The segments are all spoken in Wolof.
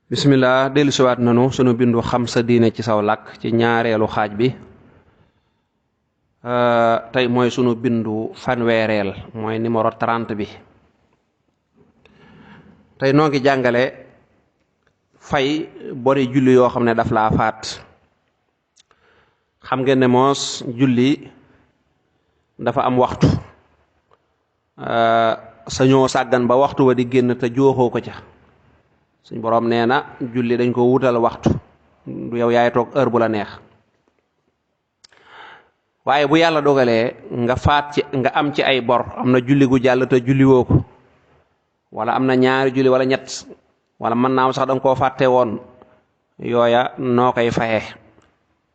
bismillah dellusiwaat nanu sunu bindu xam sa diine ci saw làkk ci ñaareelu xaaj bi tey mooy sunu bindu fanweereel mooy numéro 30 bi tey noo ngi jàngale fay bori julli yoo xam ne daf laa faat. xam ngeen ne moos julli dafa am waxtu sañoo sàggan ba waxtu wa di génn te jooxoo ko ca. suñ boroom nee na julli dañ ko wutal waxtu du yow yaay toog heure bu la neex waaye bu yàlla dogalee nga faat ci nga am ci ay bor, am na julli gu jàll te julli woo ko, wala am na ñaari julli wala ñett, wala mën naa am sax danga koo fàtte woon, yooya noo koy fayee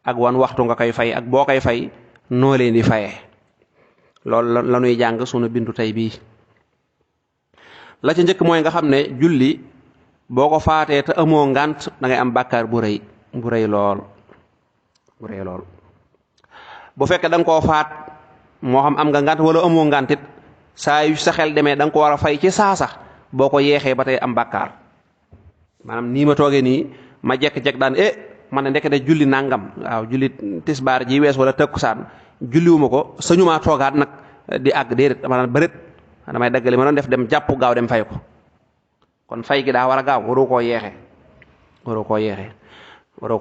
ak wan waxtu nga koy fay ak boo koy fay noo leen di fayee. loolu la ñuy jàng sunu bindu tey bii. la ci njëkk mooy nga xam ne julli boo ko faatee te amoo ngant da ngay am bàkkaar bu rëy lool bu fekkee da nga koo faat moo xam am nga ngant wala amoo ngantit saa yu sa xel demee da nga ko war a fay ci saasa. boo ko yeexee ba tey am bàkkaar. maanaam nii ma toogee nii ma jekk-jekk daan man ne ndekete julli nangam, waaw julli tisbaar ji wees wala tëkkusaan julliwuma ko sañu maa toogaat nag di àgg déedéet dama daan bëreet damay daggali ma doon def dem jàpp gaaw dem fay ko. kon fay gi daa war a gaaw waroo koo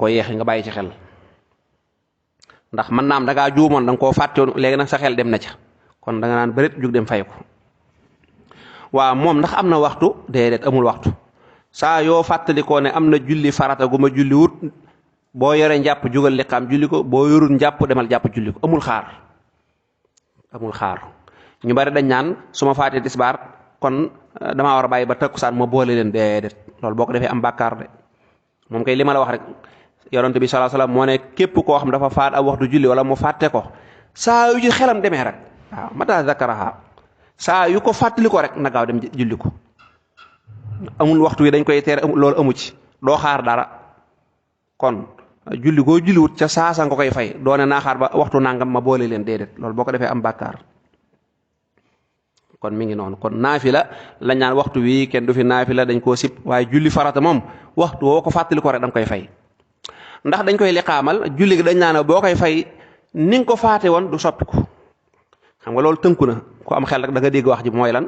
yeexe nga bàyyi ci xel ndax mën naa am da ngaa juumoon da nga koo fàttewoon léegi nag sa xel dem na ca, kon da nga naan bëreet jug dem fay ko. waaw moom ndax am na waxtu? déedéet amul waxtu. saa yoo fàttalikoo ne am na julli farata gu ma julli wut, boo yore njàpp jugal liqaam julli ko, boo yorul njàpp demal jàpp julli ko. amul xaar ñu bari dañ naan su ma faatee tisbaar kon damaa war a bàyyi ba takkusaan ma boole leen. déedéet loolu boo ko defee am bàkkaar de. moom kay li ma la wax rek yonent bi sallallahu alayhi wasallam moo ne képp koo xam dafa faat ab waxtu julli wala mu fàtte ko saa yu ci xelam demee rek, waaw mata zakaraha, saa yu ko fàttali ko rek na gaaw dem julli ko. amul waxtu wi dañ koy teer, loolu amu ci, doo xaar dara. kon julli goo julliwut ca saasa nga koy fay, doone naa xaar ba waxtu nangam ma boole leen. déedéet loolu boo ko defee am bàkkaar. kon mi ngi noonu. kon naafila lañ naan waxtu wi kenn du fi naafila, dañ koo sib. waaye julli farata moom waxtu woo ko fàttali ko rek danga koy fay. ndax dañ koy liqaamal julli gi dañ naan boo koy fay ni nga ko faate woon du soppiku. xam nga loolu tënku na ku am xel rek da nga dégg wax ji mooy lan.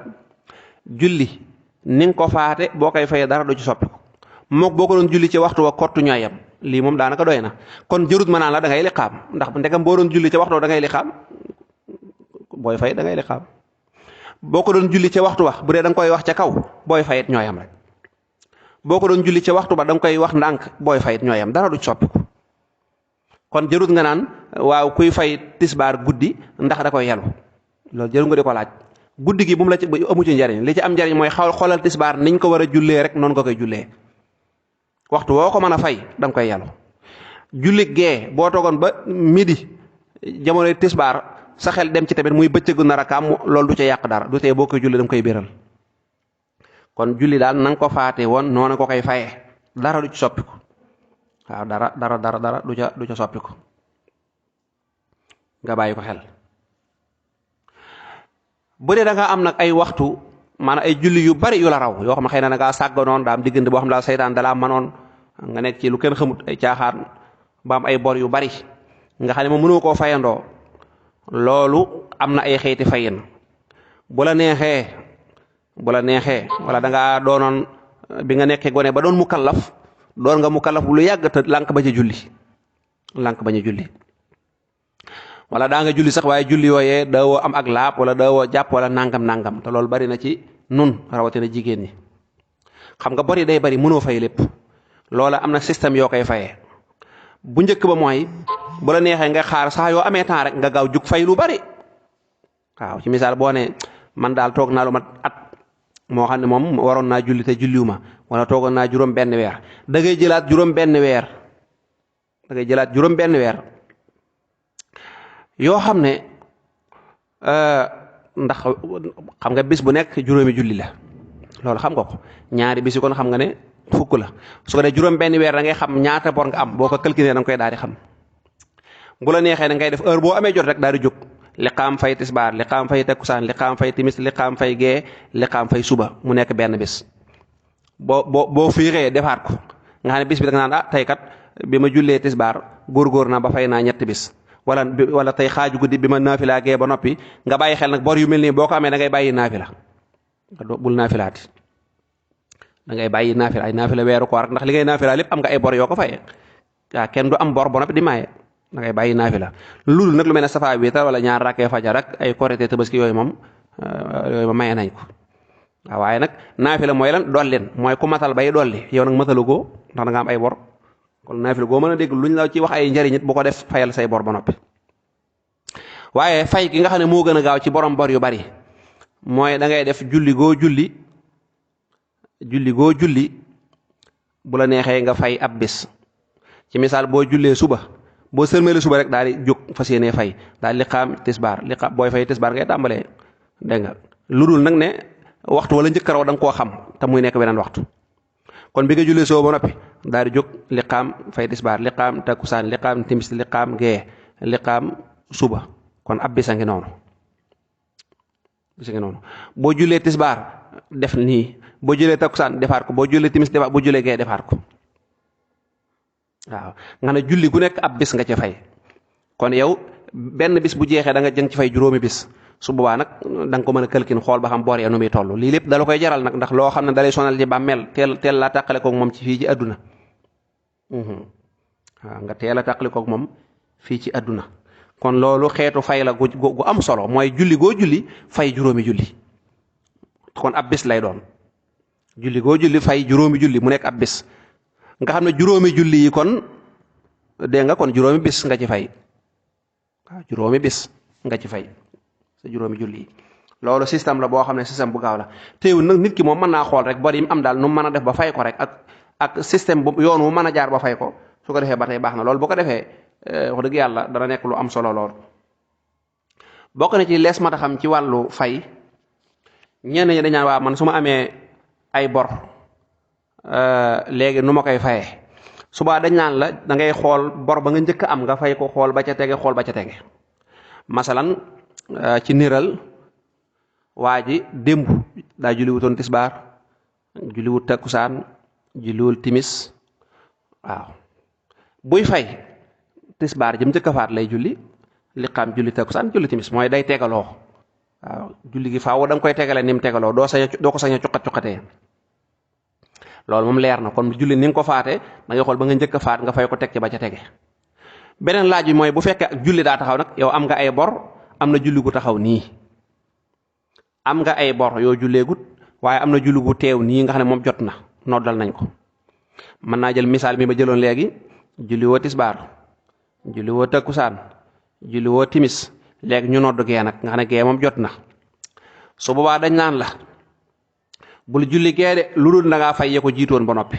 julli ni nga ko faate boo koy fay dara du ci soppiku mook boo ko doon julli ci waxtu wa kottu ñooyam. lii moom daanaka doy na. kon jërut ma naan la da ngay liqaam, ndax ndegam boo doon julli ci waxtu wa da ngay liqaam, booy fay da ngay liqaam. boo ko doon julli ca waxtu wax bu dee da nga koy wax ca kaw, booy fayit ñooyam rek. boo ko doon julli ca waxtu ba da nga koy wax ndànk, booy fayit ñooyam, dara du soppiku. kon jërut nga naan waaw kuy fay tisbaar guddi ndax da koy yelu, loolu jërut nga di ko laaj. guddi gi bu mu la ci amu ci njariñ. li ci am njariñ mooy xoolal tisbaar niñ ko war a jullee rek noonu nga koy jullee. waxtu woo ko mën a fay da nga koy yelu. julli gee boo toogoon ba midi jamonoy tisbaar sa xel dem ci tamit muy bëccëgu nar a kaam, loolu du ca yàq dara, du tee boo koy julli da nga koy béral. kon julli daal na nga ko faate woon noonu ko koy fayee, dara du ci soppiku. waaw dara du ca soppiku. nga bàyyi ko xel. bu dee da nga am nag ay waxtu, maanaam ay julli yu bari yu la raw yoo xam ne xëy na da ngaa sàgganoon, daa am diggante boo xam ne daal seytaan dalaa manoon nga nekk ci lu kenn xamut, ay caaxaan, ba am ay bor yu bari nga xam ne moom mënoo koo fayandoo. loolu am na ay xeeti fayin. bu la neexee wala da ngaa doonoon bi nga nekkee gone ba doon mukallaf, doon nga mukallaf bu lu yàgg te lànk bañ a julli. wala daa nga julli sax waaye julli yooyee daawoo am ak laab wala daawoo jàpp wala nangam te loolu bari na ci nun rawatina jigéen ñi. xam nga bari day bari, mënoo fay lépp. loola am na système yoo koy fayee. bu njëkk ba mooy bu la neexee nga xaar saa yoo amee temps rek nga gaaw jug fay lu bari. waaw ci misaal boo ne man daal toog naa lu mat at moo xam ne moom waroon naa julli te julliwuma, wala toogoon naa juróom benn weer, da ngay jëlaat juróom benn weer yoo xam ne ndax xam nga bis bu nekk juróomi julli la, loolu xam nga ko. ñaari bis yi kon xam nga ne fukk la. su ko dee juróom benn weer da ngay xam ñaata bor nga am, boo ko calculé da nga koy daal di xam. bu la neexee da ngay def heure boo amee jot rek daal di jóg liqaam fay tisbaar, liqaam fay takkusaan, liqaam fay timis, liqaam fay gee, liqaam fay suba, mu nekk benn bis. boo fiiree defaat ko nga xam ne bis bi da nga naan tey kat bi ma jullee tisbaar góor na ba fay naa ñetti bis wala tey xaaju guddi bi ma naafila gee ba noppi nga bàyyi xel nag bor yu mel nii boo ko amee da ngay bàyyi naafila bul naafilaati da ngay bàyyi naafila ay naafila weeru koor ndax li ngay naafila lépp am nga ay bor yoo ko fayee waaw kenn du am bor ba noppi di maye da ngay bàyyi naafila loolu nag lu mel ne safa wiitar wala ñaar rakkee fajar ak ay korité tabaski yooyu moom maye nañ ko waaw waaye nag naafila mooy lan dollin mooy ku matal bay dolli yow nag matalu goo ndax da nga am ay bor kon naafila goo mën a dégg luñ la ci wax ay njariñ it bu ko def fayal say bor ba noppi waaye fay gi nga xam ne moo gën a gaaw ci borom bor yu bari mooy da ngay def julli goo julli bu la neexee nga fay ab bis ci misaal boo jullee suba boo sërmeele suba rek daal di jóg fas yéenee fay daal liqaam tisbaar booy fay tisbaar ngay tàmbalee dégg nga lu dul nag ne waxtu wala njëkk raw da nga koo xam te muy nekk beneen waxtu kon bi nga jullee soo ba noppi daal di jóg liqaam fay tisbaar liqaam takkusaan liqaam timis liqaam gee liqaam suba kon ab bisa ngi noonu boo jullee tisbaar def nii boo jullee takkusaan defaat ko boo jullee timis defaat boo jullee gee defaat ko waaw nga ne julli gu nekk ab bis nga ci fay kon yow benn bis bu jeexee da nga jëng ci fay juróomi bis su boobaa nag da nga ko mën a këlkin xool ba xam bor ya nu muy toll lii lépp dala koy jaral nag ndax loo xam ne dalay sonal ci bàmmeel teel laa tàqale koog moom ci fii ci àdduna waaw nga teel a tàqale koog moom fii ci àdduna kon loolu xeetu fay la gu am solo mooy julli goo julli fay juróomi julli kon ab bis lay doon julli goo julli fay juróomi julli mu nekk ab bis nga xam ne juróomi julli yi kon dégg nga kon juróomi bis nga ci fay waaw juróomi bis nga ci fay sa juróomi julli yi loolu système la boo xam ne système bu gaaw la teewul nag nit ki moom mën naa xool rek bor yi mu am daal nu mu mën a def ba fay ko rek ak système bu yoon wu mën a jaar ba fay ko su ko defee ba tey baax na loolu bu ko defee wax dëgg yàlla dana nekk lu am solo lool. bokk na ci lees mat a xam ci wàllu fay ñenn ñi dañ naan waa man su ma amee ay bor léegi nu ma koy fayee subaa dañ naan la da ngay xool bor ba nga njëkk am nga fay ko xool ba ca tege xool ba ca tege masalan ci niral waa ji démb daa julliwutoon tisbaar julliwut takkusaan julliwul timis waaw buy fay tisbaar jëm njëkk a faat lay julli liqaam julli takkusaan julli timis mooy day tegaloo waaw julli gi faaw da nga koy tegale ni mu tegaloo doo ko sañ a cuqatee loolu moom leer na kon julli ni nga ko faatee da ngay xool ba nga njëkk a faat nga fay ko teg ci ba ca tege beneen laaj bi mooy bu fekkee ak julli daa taxaw nag yow am nga ay bor am na julli gu taxaw nii am nga ay bor yoo julleegut waaye am na julli gu teew nii nga xam ne moom jot na noddal nañ ko mën naa jël misaal mi ma jëloon léegi julli woo tisbaar julli woo takkusaan julli woo timis léegi ñu nodd gee nag nga xam ne gee moom jot na su boobaa dañ naan la bul julli gee de lu dul da ngaa fay ye ko jiitoon ba noppi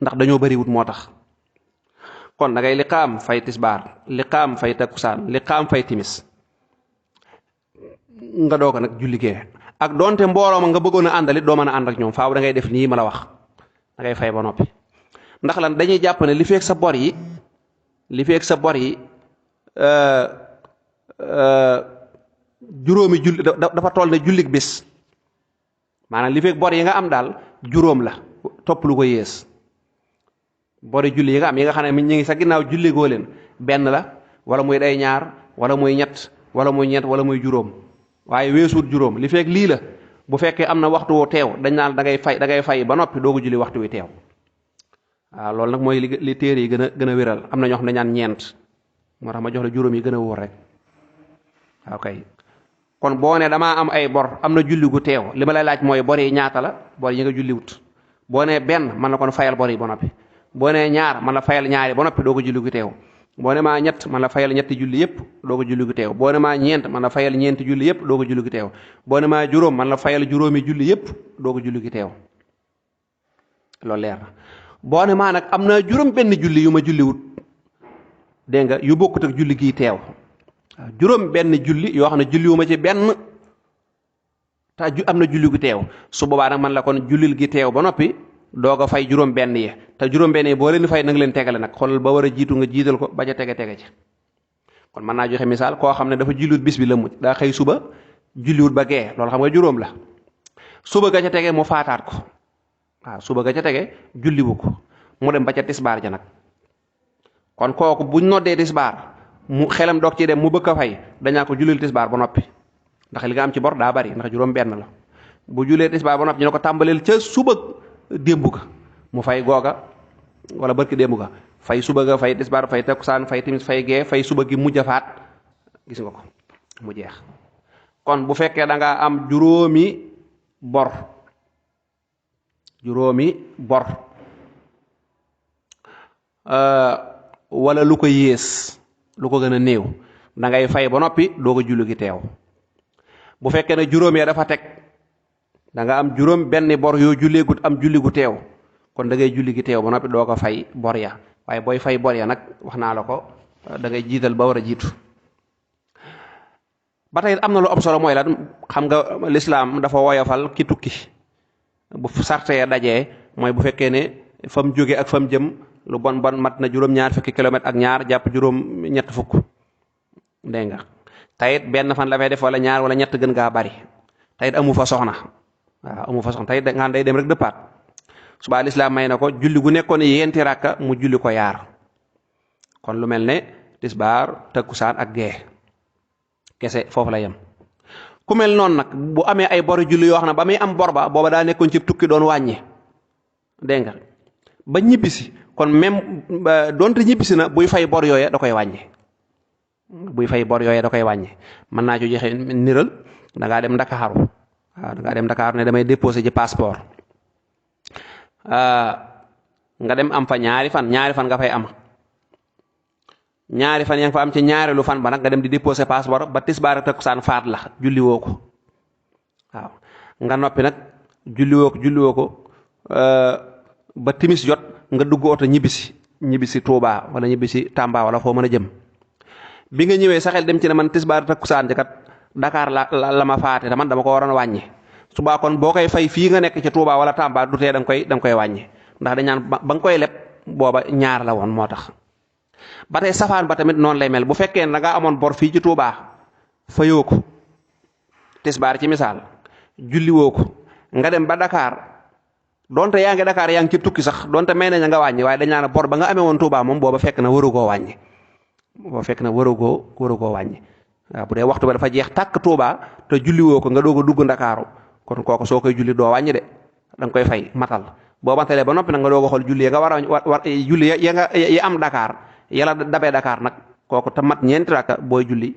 ndax dañoo bari wut moo tax kon da ngay liqaam fay tisbaar liqaam fay takkusaan liqaam fay timis nga doog a nag julli gee ak donte mbooloo ma nga bëggoon a àndali doo mën a ànd ak ñoom faaw da ngay def nii ma la wax da ngay fay ba noppi ndax lan dañuy jàpp ne li feek sa bor yi juróomi julli dafa toll ne jullik bis maanaam li feek bor yi nga am daal juróom la topp lu ko yées bori julli yi nga am yi nga xam ne ñu ngi sa ginnaaw julli goo leen benn la wala muy day ñaar wala muy ñett wala muy ñeent wala muy juróom waaye weesuut juróom li feek lii la bu fekkee am na waxtu wu teew dañ naan da ngay fay ba noppi doogu julli waxtu wi teew waaw loolu nag mooy li téere yi gën a wéral am na ñoo xam ne ñaan ñeent moo tax ma jox la juróom yi gën a wóor rek waaw kay kon boo ne damaa am ay bor am na julli gu teew li ma lay laaj mooy bor yi ñaata la bor yi nga julliwut boo nee benn man la kon fayal bor yi ba noppi boo nee ñaar man la fayal ñaari ba noppi doo ko julli gu teew boo ne maa ñett man la fayal ñetti julli yépp doo ko julli gu teew boo ne maa ñeent man la fayal ñeenti julli yépp doo ko julli gu teew boo ne maa juróom man la fayal juróomi julli yépp doo ko julli gu teew loolu leer na boo ne maa nag am naa juróom benn julli yu ma julliwut dégg nga yu bokkut ak julli gii teew waaw juróom benn julli yoo xam ne julliwuma ci benn te am na julli gu teew su boobaa nag man la kon jullil gi teew ba noppi doog a fay juróom benn yi te juróom benn yi boo leen fay nag leen tegale nag xoolal ba war a jiitu nga jiital ko ba ca tege ci kon mën naa joxe misaal koo xam ne dafa julliwut bis bi la mujj daa xëy suba julliwut ba gee loolu xam nga juróom la suba ga ca tege mu faataat ko waaw suba ga ca tege julliwu ko mu dem ba ca tisbaar ja nag kon kooku buñ noddee tisbaar mu xelam doog ci dem mu bëgg a fay dañaa ko jullil tisbaar ba noppi ndax li nga am ci bor daa bari ndax juróom benn la bu julee tisbaar ba noppi ñu ne ko tàmbaleel ca suba démb ga mu fay googa wala barki démb ga fay suba ga fay tisbaar fay takkusaan fay timis fay gee fay suba gi mujj a faat gis nga ko mu jeex kon bu fekkee da ngaa am juróomi bor wala lu ko yées lu ko gën a néew da ngay fay ba noppi doo ko julli gi teew bu fekkee ne juróom ya dafa teg da nga am juróom benn bor yoo julleegut am julli gu teew kon da ngay julli gi teew ba noppi doo ko fay bor ya waaye booy fay bor ya nag wax naa la ko da ngay jiital ba war a jiitu ba tey am na lu am solo mooy lan xam nga lislaam dafa woyofal ki tukki bu sartee dajee mooy bu fekkee ne fa mu jóge ak fa mu jëm lu bon bon mat na juróom-ñaar fukki kilomètre ak ñaar jàpp juróom-ñett fukk dégg nga tayit benn fan la fay def wala ñaar wala ñett gën gaa bari tayit amu fa soxna waaw amu fa soxna tayit nga day dem rek dëppaat subaa lislaam may na ko julli gu nekkoon yenti rakka mu julli ko yaar kon lu mel ne tisbaar takkusaan ak gee kese foofu la yem ku mel noonu nag bu amee ay bori julli yoo xam ne ba muy am bor ba booba daa nekkoon ci tukki doon wàññi dégg nga ba ñibbisi kon même donte ñibbisi na buy fay bor yooya da koy wàññi mën naa ci joxe niral da ngaa dem Ndakaaru waaw da ngaa dem Ndakaaru ne damay déposer ci passeport nga dem am fa ñaari fan nga fay am ñaari fan yaa ngi fa am ci ñaareelu fan ba nag nga dem di déposer passeport ba tisbaar ak takkusaan faat la julli woo ko waaw nga noppi nag julli woo ko ba timis jot nga dugg oto ñibbisi Touba wala ñibbisi Tamba wala foo mën a jëm bi nga ñëwee saxel dem ci ne man tisbaar takkusaan kat Dakar la ma faate te man dama ko waroon wàññi subaa kon boo koy fay fii nga nekk ci Touba wala Tamba du tee da nga koy wàññi ndax dañ naan ba nga koy leb booba ñaar la woon moo tax. ba tey safaan ba tamit noonu lay mel bu fekkee ne da ngaa amoon bor fii ci Touba fayoo ko tisbaar ci misaal julli woo ko nga dem ba Dakar. donte yaa ngi Dakar yaa ngi ci tukki sax donte may nañ nga wàññi waaye dañ naan bor ba nga amee woon Touba moom booba fekk na waru koo wàññi waaw bu dee waxtu ba dafa jeex tàkk Touba te julliwoo ko nga doog a dugg Ndakaaru kon kooku soo koy julli doo wàññi de da nga koy fay matal boo matalee ba noppi nag nga doog a xool julli ya nga war julli ya nga yi am Dakar yàlla dabee Dakar nag kooku te mat ñeenti rakka booy julli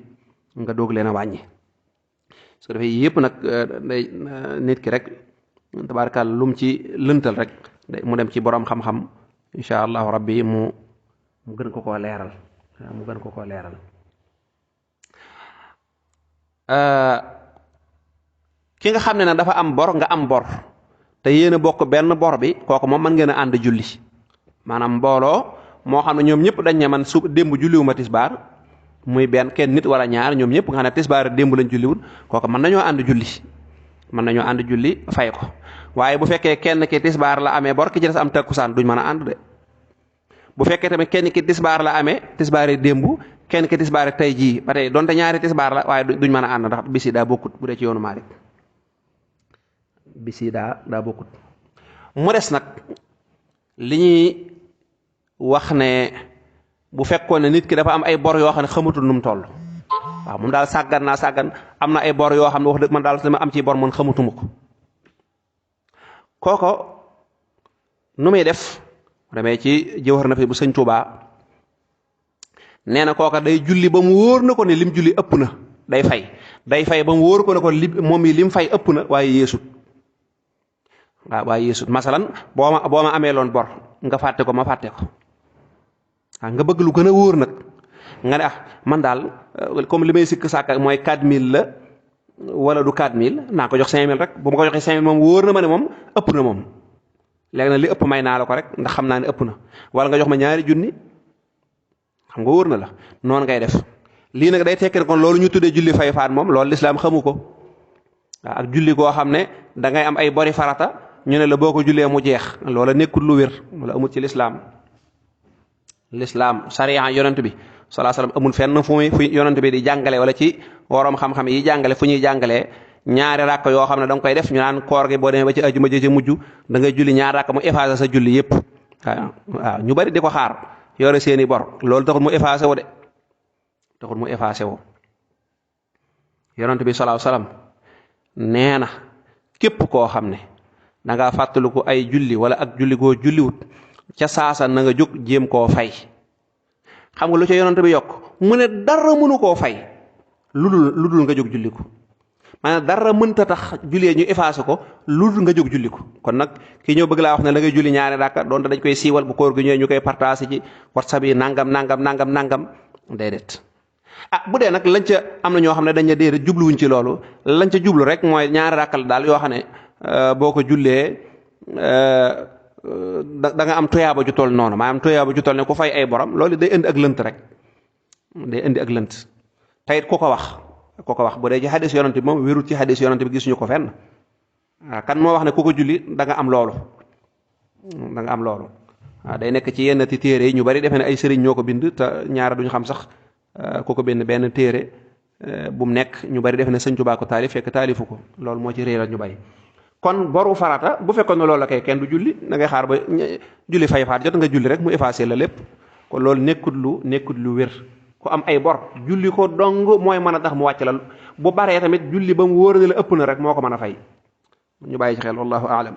nga doog leen a wàññi su defee yëpp nag nit ki rek tabaarkal lum ci lëntal rek mu dem ci borom xam-xam incha allahu rabbi mu gën ko koo leeral ki nga xam ne nag dafa am bor nga am bor te yéen a bokk benn bor bi kooku moom mën ngeen a ànd julli maanaam mbooloo moo xam ne ñoom ñëpp dañ ne man su démb julliwuma tisbaar muy benn kenn nit wala ñaar ñoom ñëpp nga xam ne tisbaar démb lañ julliwul kooku mën nañoo ànd julli fay ko waaye bu fekkee kenn ki tisbaar la amee bor ki ci des am takkusaan duñ mën a ànd de bu fekkee tamit kenn ki tisbaar la amee tisbaar yi démb kenn ki tisbaar tey jii ba tey donte ñaari tisbaar la waaye duñ mën a ànd ndax bis yi daa bokkut bu dee ci yoonu Maalik bis yi daa bokkut mu des nag li ñuy wax ne bu fekkoon ne nit ki dafa am ay bor yoo xam ne xamatul nu mu toll waaw moom daal sàggan am na ay bor yoo xam ne wax dëgg man daal sama am ci bor man xamatuma ko kooko nu muy def demee ci jëwar na fi bu sëñ Tuubaa nee na kooka day julli ba mu wóor na ko ne lim julli ëpp na day fay ba mu wóor ko ne ko moom yi lim fay ëpp na waaye yeesut masalan boo ma amee loon bor nga fàtte ko ma fàtte ko nga bëgg lu gën a wóor nag nga ne man daal comme li may sikk sàkk mooy 4000 la wala du 4000 naa ko jox 5000 rek bu ma ko joxee 5000 moom wóor na ma ne moom ëpp na moom léegi nag li ëpp may naa la ko rek ndax xam naa ne ëpp na wala nga jox ma ñaari junni xam nga wóor na la noonu ngay def lii nag day tekki kon loolu ñu tuddee julli fay faat moom loolu lislaam xamu ko waaw ak julli koo xam ne da ngay am ay bori farata ñu ne la boo ko jullee mu jeex loola nekkul lu wér wala amul ci lislaam sariya yonent bi salaa salaam amul fenn fu yonent bi di jàngale wala ci worom xam-xam yi jàngale fu ñuy jàngalee ñaari rakk yoo xam ne da nga koy def ñu naan koor gi boo demee ba ci ajuma ji ci mujj da ngay julli ñaari rakk mu effacer sa julli yépp waaw ñu bari di ko xaar yore seeni bor loolu taxul mu effacé wu de taxul mu effacé wu yonent bi salaahu salaam nee na képp koo xam ne da ngaa fàttaliku ay julli wala ak julli goo julliwut ca saasa na nga jóg jéem koo fay xam nga lu ca yonent bi yokk mu ne dara mënu koo fay lu dul nga jóg julli ko maanaam dara mënta tax jullee ñu effacé ko lu dul nga jóg julli ko kon nag kii ñëw bëgg laa wax ne la ngay julli ñaari rakka doonte dañ koy siiwal bu koor gi ñëwee ñu koy partagé ci WhatsApp yi nangam déedéet bu dee nag lañ ca am na ñoo xam ne dañ ne déedéet jubluwuñ ci loolu lañ ca jublu rek mooy ñaari rakkal daal yoo xam ne boo ko jullee da nga am toyaaba ju toll noonu maanaam toyaaba ju toll ne ku fay ay borom loolu day indi ak lënt rek day indi ak lënt tayit ku ko wax bu dee ci xadis yonent bi moom wérut ci xadis yonent bi gisuñu ko fenn kan moo wax ne ku ko julli da nga am loolu day nekk ci yenn ti téere yi ñu bari defe ne ay sëriñ ñoo ko bind te ñaara duñu xam sax ku ko bind benn téere bu mu nekk ñu bari defe ne sëñ Tuubaa ko taalif fekk taalifu ko loolu moo ci réeral ñu bari kon boru farata bu fekkoon ne loolu la kay kenn du julli da ngay xaar ba julli fay faat jot nga julli rek mu effacé la lépp kon loolu nekkut lu wér ku am ay bor julli ko dong mooy mën a tax mu wàcc la bu baree tamit julli ba mu wóor ne la ëpp na rek moo ko mën a fay ñu bàyyi ci xel wallahu aalam